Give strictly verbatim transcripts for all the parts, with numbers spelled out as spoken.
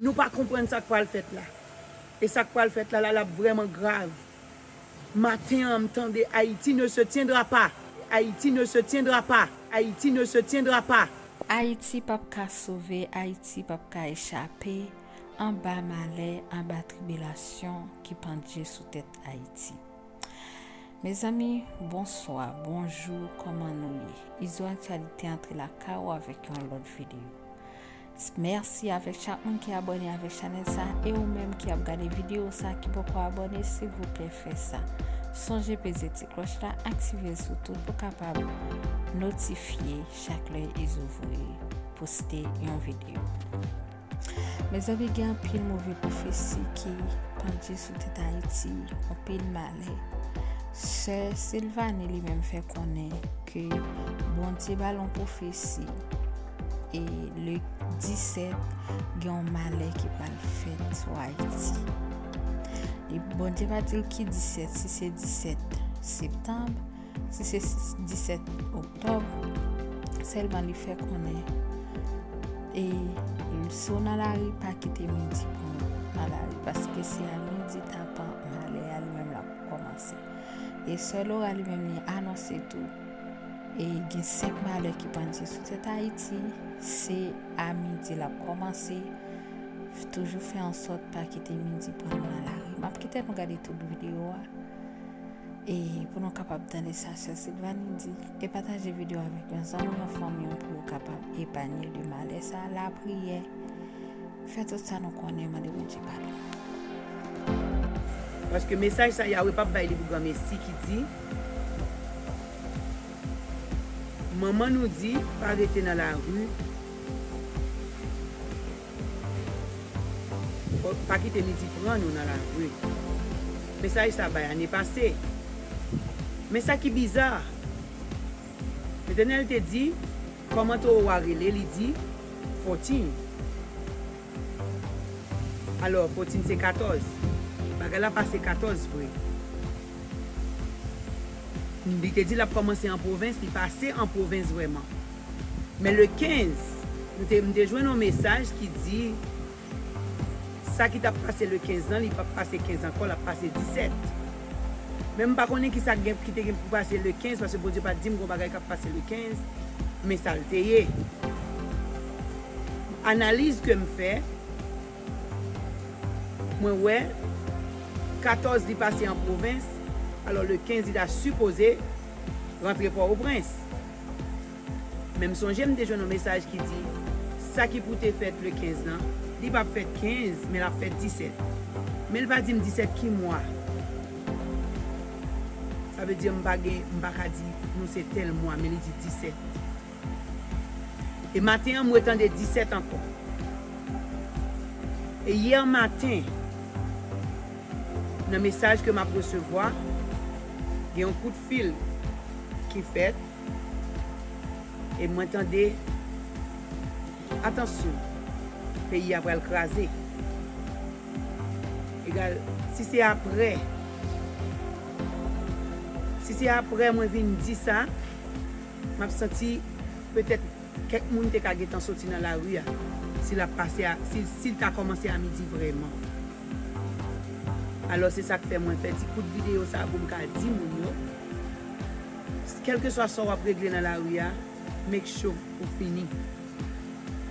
Nou pa konprann sa k pral fèt la. E sa k pral fèt la, la, l ap vrèman grav. Maten an, m tande Haïti ne se tiendra pas. Haïti ne se tiendra pas. Haïti ne se tiendra pas. Ayiti p ap ka sove, Ayiti p ap ka echape anba malè, anba tribilasyon ki pandye sou tèt Ayiti. Mezanmi, bonswa, bonjou, kòman nou ye? Izo Aktyalite antre lakay ou avèk yon lòt videyo. Mèsi avèk chak moun ki abòne avèk chanèl sa, e ou menm ki ap gade videyo sa ki poko abòne, silvouplè fè sa. Sonje peze ti klòch la, aktive l sou tout pou kapab notifye chak lè Izo voye poste yon videyo. Mezanmi, gen anpil move pwofesi ki pandye sou tèt Ayiti, anpil malè. Sè Silvanie li menm fè konnen ke Bondye ba l yon pwofesi e le disèt gen yon malè ki pral fèt sou Ayiti. Li, Bondye pa di l ki disèt, si se disèt septanm, si se disèt oktòb, sèlman li fè konnen, e si w nan lari, pa kite midi pran w nan lari, paske se a midi tapan malè a li menm l ap kòmanse. E sè Laura li menm li anonse tou, e gen senk malè ki pandye sou tèt Ayiti, se a midi l ap kòmanse. Toujou fè an sòt pa kite midi pran nou nan lari. M ap kite nou gade tout videyo a. E pou nou kapab tande sa sè Silvanie di, e pataje videyo avèk yon zanmi w, yon fanmi w pou yo kapab epanye de malè sa, lapriyè. Fè tout sa nou konnen, mande Bondye padon. Paske mesaj sa Yahweh p ap bay li pou granmesi ki di, manman nou di, pa rete nan lari. Pa kite midi pran nou nan lari. Mesaj sa bay ane pase. Men sa ki biza, Letènèl te di, kòman towo a rele? Li di, fourteen. Alò, fourteen se katòz. Bagay la pase katòz vre. Li te di l ap kòmanse an pwovens, li pase an pwovens vrèman. Men le kenz, m te, m te jwenn yon mesaj ki di, sa ki t ap pase le kenz lan, li p ap pase kenz ankò, l ap pase disèt. Men m pa konnen ki sa k gen, ki te gen pou pase le kenz, paske Bondye pa t di m gon bagay k ap pase le kenz, men sa l te ye. Analiz ke m fè, mwen wè katòz li pase an pwovens, alò le kenz li ta sipoze rantre Pòtoprens. Men m sonje m te jwenn yon mesaj ki di, sa ki pou te fèt le kenz lan, li p ap fèt kenz, men l ap fèt disèt. Men l pa di m disèt ki mwa. Sa vle di m pa gen, m pa ka di nou se tèl mwa, men li di disèt. E maten an, m retande disèt ankò. E yè maten, nan mesaj ke m ap resevwa, gen yon kout fil ki fèt, e mwen tande, atansyon, peyi a pral kraze. Egal, si se apre, si se apre mwen vin di sa, m ap santi petèt kèk moun te ka gentan soti nan lari a, si l ap pase a, si, si l ta kòmanse a midi vrèman. Alò, se sa k fè mwen fè ti kout videyo sa a pou m ka di moun yo, kèlkeswa sa w ap regle nan lari a, make sure ou fini.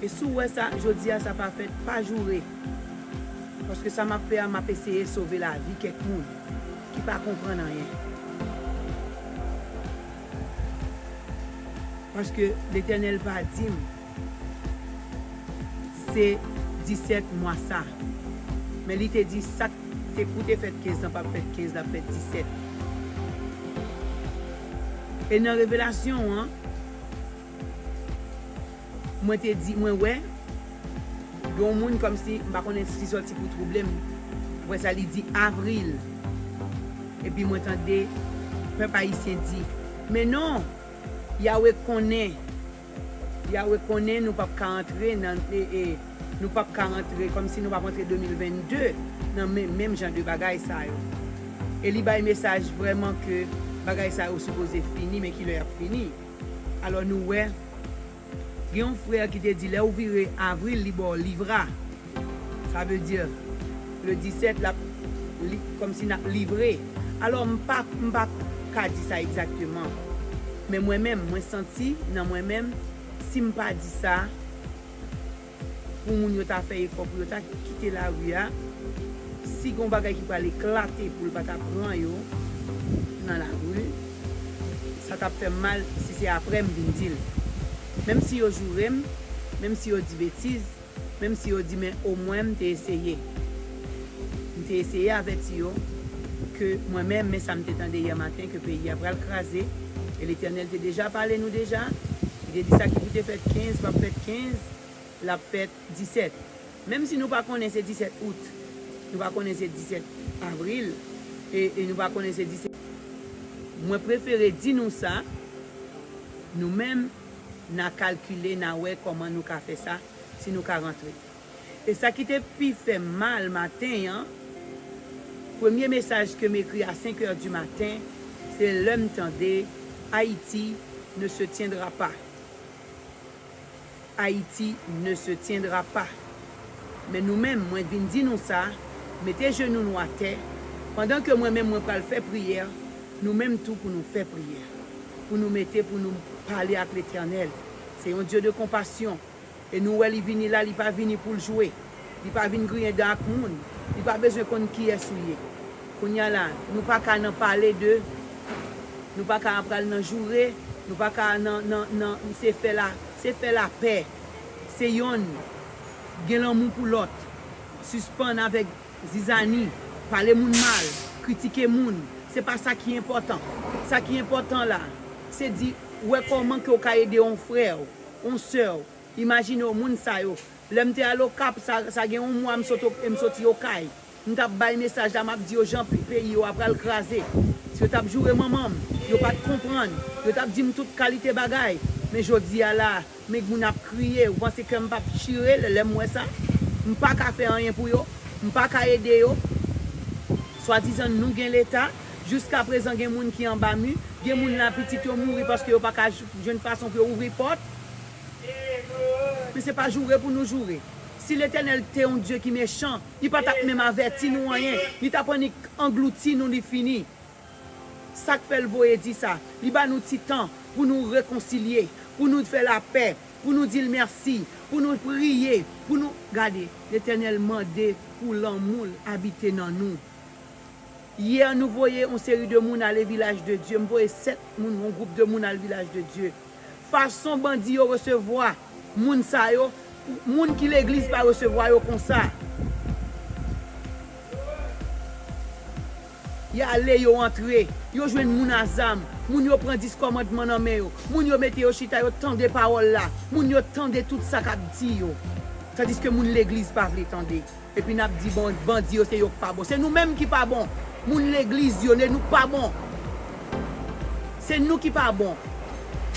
E si w wè sa, jodi a sa pa fèt, pa joure. Paske sa m ap fè a, m ap eseye sove lavi kèk moun ki pa konprann anyen. Paske Letènèl pa di m se disèt mwa sa. Men li te di sa k te pou te fèt kenz lan p ap fèt kenz, l ap fèt disèt. E nan revelasyon an, mwen te di, mwen wè, gen yon moun kòmsi, m pa konnen si sòti pou twouble m. Apre sa, li di avril. Epi mwen tande pèp ayisyen di, men non, Yahweh konnen. Yahweh konnen nou p ap ka antre nan, e, e, nou p ap ka antre, kòmsi nou p ap antre de mil vennde nan men, menm jan de bagay sa yo. E li bay mesaj vrèman ke bagay sa yo sipoze fini, men kilè y ap fini? Alò nou wè, gen yon frè ki te di, lè w vire avril, li ba w livra. Sa vle di, le disèt, l ap li, kòmsi n ap livre. Alò, m pa, m pa ka di sa egzakteman. Men mwen menm, mwen santi nan mwen menm, si m pa di sa, pou moun yo ta fè efò pou yo ta kite lari a, si gon bagay ki pral eklate pou l pa ta pran yo nan lari, sa t ap fè m mal si se apre m vin di l. Menm si yo joure m, menm si yo di betiz, menm si yo di, men omwen m te eseye. M te eseye avèti yo ke mwen menm, men sa m te tande yè maten, ke peyi a pral kraze. E Letènèl te deja pale nou deja. Li te di sa ki pou te fèt kenz, p ap fèt kenz, l ap fèt disèt. Menm si nou pa konnen se disèt out, nou pa konnen se disèt avril, e, e nou pa konnen se disèt. Mwen prefere di nou sa, nou menm, n a kalkile, n a wè kòman nou ka fè sa, si nou ka rantre. E sa ki te pi fè m mal maten an, premye mesaj ke m ekri a senk è di maten, se lè m tande Haïti ne se tiendra pas. Haïti ne se tiendra pas. Men nou menm, mwen vin di nou sa, mete jenou nou atè, pandan ke mwen menm mwen pral fè priyè, nou menm tou pou nou fè priyè. Pou nou mete, pou nou pale ak Letènèl. Se yon Dye de konpasyon. E nou wè li vini la, li pa vini pou l jwe. Li pa vin griyen dan ak moun. Li pa bezwen konn kiyès ou ye. Kounye a la, nou pa ka nan pale de, nou pa ka pral nan joure, nou pa ka nan, nan, nan, se fè la, se fè lapè. Se yonn gen lanmou pou lòt. Sispann avèk zizani, pale moun mal, kritike moun. Se pa sa ki enpòtan. Sa ki enpòtan la, se di, wè kòman ke w ka ede yon frè w, yon sè w. Imajine w, moun sa yo. Lè m te al Okap, sa, sa gen yon mwa m sot, m soti Okay. M t ap bay mesaj la, m ap di yo jan pe-, peyi yo a pral kraze. Si yo t ap joure manman m, yo pa t konprann. Yo t ap di m tout kalite bagay. Men jodi a la, men moun ap kriye. Ou panse kè m p ap chire lè, lè m wè sa? M pa ka fè anyen pou yo. M pa ka ede yo. Swadizan nou gen leta. Jiskaprezan gen moun ki anba mi. Gen moun la pitit yo mouri paske yo pa ka j-, jwenn fason pou yo ouvri pòt. Men se pa joure pou nou joure. Si Letènèl te yon Dye ki mechan, li pa t ap menm avèti nou anyen. Li t ap annik anglouti nou, li fini. Sa k fè l voye di sa? Li ba nou ti tan pou nou rekonsilye, pou nou fè lapè, pou nou di l mèsi, pou nou priye, pou nou, gade, Letènèl mande pou lanmou l abite nan nou. Yè, nou voye yon seri de moun ale Vilaj de Dye. M voye sèt moun, yon gwoup de moun al Vilaj de Dye. Fason bandi yo resevwa moun sa yo, moun ki legliz pa resevwa yo konsa. Y ale, yo antre, yo jwenn moun a zam, moun yo pran dis kòmandman nan men yo, moun yo mete yo chita, yo tande pawòl la, moun yo tande tout sa k ap di yo. Tandiske moun legliz pa vle tande. Epi n ap di, bon, bandi yo se yo k pa bon. Se nou menm ki pa bon. Moun legliz yo, se nou k pa bon. Se nou ki pa bon.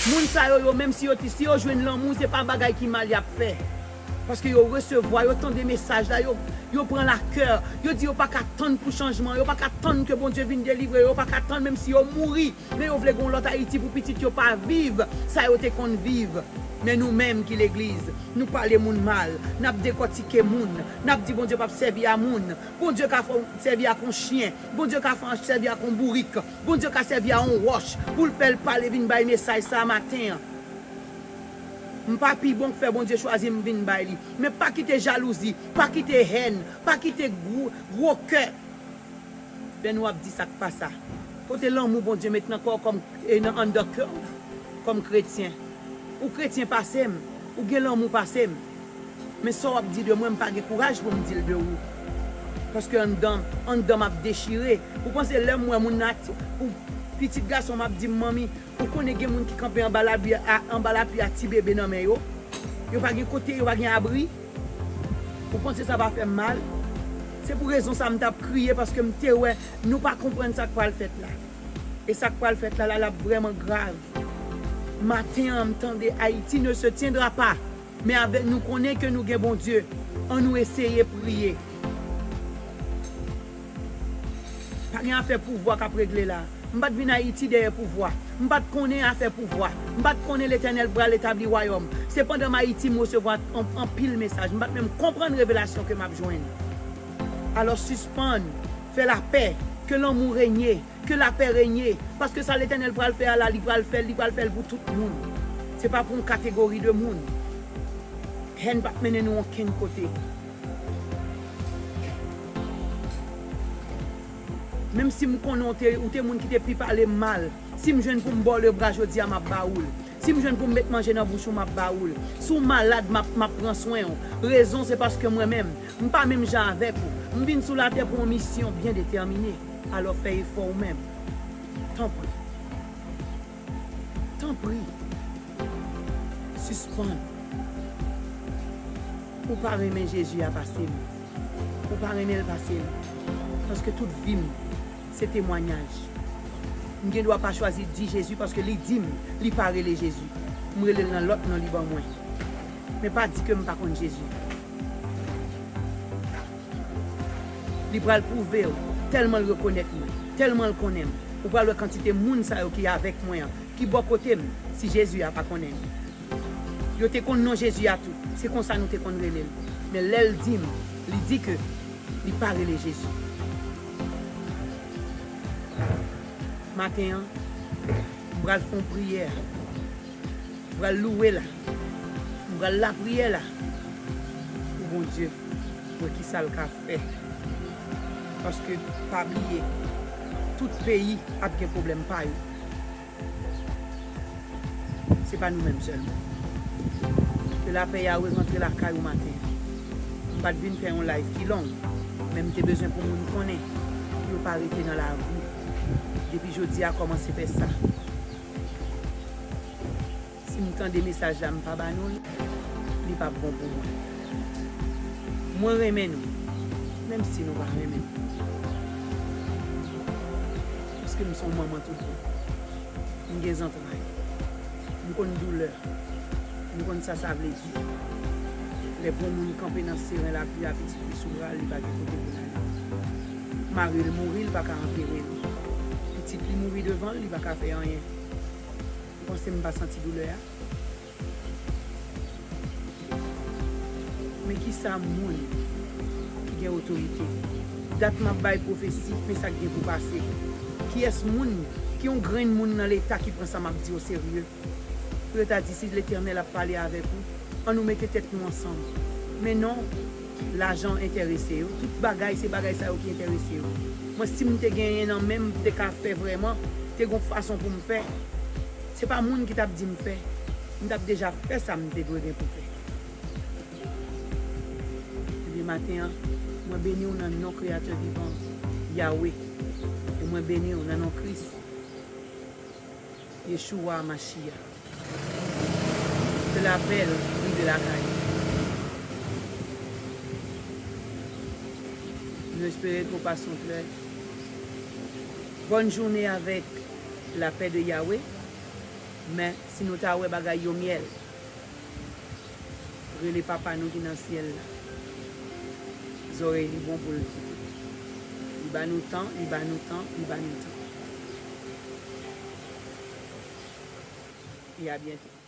Moun sa yo, yo menm si yo, si yo jwenn lanmou, se pa bagay ki mal y ap fè. Paske yo resevwa, yo tande mesaj la, yo, yo pran lakè. Yo di yo pa ka tann pou chanjman, yo pa ka tann ke Bondye vin delivre yo, yo pa ka tann menm si yo mouri. Men yo vle gon lòt Ayiti pou pitit yo pa viv sa yo te konn viv. Men nou menm ki legliz, nou pale moun mal, n ap dekòtike moun, n ap di Bondye p ap sèvi a moun, Bondye ka fè w sèvi ak yon chen, Bondye ka fè w sèvi ak yon bourik, Bondye ka sèvi a yon wòch pou l fè l pale vin bay mesaj sa a maten an. M pa pi bon k fè Bondye chwazi m vin bay li. Men pa kite jalouzi, pa kite hèn, pa kite gwo, gwo kè. Fè nou ap di sa k pa sa. Kote lanmou Bondye met nan kò w kòm, e nan anndan kè w kòm kretyen? Ou kretyen pase m, ou gen lanmou pase m. Men sa w ap di de mwen, m pa gen kouraj pou m di l de ou. Paske anndan, anndan m ap dechire. Ou panse lè m wè moun nan, pou pitit gason m ap di m, manmi, ou konnen gen moun ki kanpe anba lapli a, anba lapli a ti bebe nan men yo? Yo pa gen kote, yo pa gen abri. Ou panse sa pa fè m mal? Se pou rezon sa m t ap kriye, paske m te wè nou pa konprann sa k pral fèt la. E sa k pral fèt la, la, l ap vrèman grav. Maten an, m tande Haïti ne se tiendra pas. Men avèk nou konnen ke nou gen Bondye, ann nou eseye priye. Pa gen afè pouvwa k ap regle la. M pa t vin Ayiti dèyè pouvwa. M pa t konnen afè pouvwa. M pa t konnen Letènèl pral etabli wayòm. Se pandan m Ayiti m resevwa an-, anpil mesaj. M pa t menm konprann revelasyon ke m ap jwenn. Alò sispann fè lapè, ke lanmou renye, ke lapè renye. Paske sa Letènèl pral fè a la, li pral fè l, li pral fè l pou tout moun. Se pa pou yon kategori de moun. Hèn p ap mennen nou ankenn kote. Menm si m konnen w te, ou te moun ki te pi pale m mal, si m jwenn pou m ba w lebra jodi a, m ap ba ou l. Si m jwenn pou m met manje nan bouch ou, m ap ba ou l. Si w malad, m ap, m ap pran swen w. Rezon, se paske mwen menm, m pa menm jan avèk ou. M vin sou latè pou yon misyon byen detèmine. Alò, fè efò ou menm. Tanpri. Tanpri. Sispann. Ou pa renmen Jezi a pase m. Ou pa renmen l pase m. Paske tout vi m, se temwayaj. M gen dwa pa chwazi di Jezi paske li di m li pa rele Jezi. M rele l nan lòt non li ban mwen. Men pa di ke m pa konn Jezi. Li pral pwouve w, tèlman l rekonèt mwen, tèlman l konnen m, ou pral wè kantite moun sa yo ki avèk mwen an, ki bò kote m, si Jezi a pa konnen m. Yo te konn non Jezi a tou, se konsa nou te konn rele l. Men lè l di m, li di ke li pa rele Jezi. Maten an, m pral fè yon priyè. M pral louwe la. M pral lapriyè la pou Bondye, wè kisa l ka fè. Paske, pa bliye, tout peyi ap gen pwoblèm pa yo. Se pa nou menm sèlman. Ke lapè Yawe rantre lakay ou maten. M pa t vin fè yon live ki long, men m te bezwen pou moun konnen yo pa rete nan lari. Depi jodi a, kòmanse fè sa. Si m tande mesaj la, m pa ba nou l, li p ap bon pou mwen. Mwen renmen nou, menm si nou pa renmen m. Paske m se yon manman tout bon. M gen zantray. M konn doulè. M konn sa sa vle di. Lè bon moun kanpe nan seren lapli a, pitit li sou bra l, li pa gen kote pou l ale. Mari l mouri, li pa ka antere l. Pitit li mouri devan l, li pa ka fè anyen. Ou panse m pa santi doulè a? Men kisa moun ki gen otorite? Dat m ap bay pwofesi, men sa k gen pou pase. Kiyès moun, ki yon grenn moun nan Leta ki pran sa m ap di oserye? Pou yo ta di si Letènèl ap pale avèk ou, ann nou mete tèt nou ansanm. Men non, lajan enterese yo. Tout bagay, se bagay sa yo ki enterese yo. Mwen, si m te genyen nan men m, m te ka fè vrèman, te gon fason pou m fè. Se pa moun ki t ap di m fè. M t ap deja fè sa m te dwe gen pou fè. Ebyen, maten an, mwen beni w nan non Kreyatè vivan, Yawe. E mwen beni w nan non Kris, Yeshua Mashiach. Ke lapè l rive lakay ou. Nou espere ke w pase yon trè bòn jounen avèk lapè de Yawe. Men, si nou ta wè bagay yo myèl, rele Papa nou ki nan syèl la. Zòrèy li bon pou l koute. Li ba nou tan, li ba nou tan, li ba nou tan. E a byento.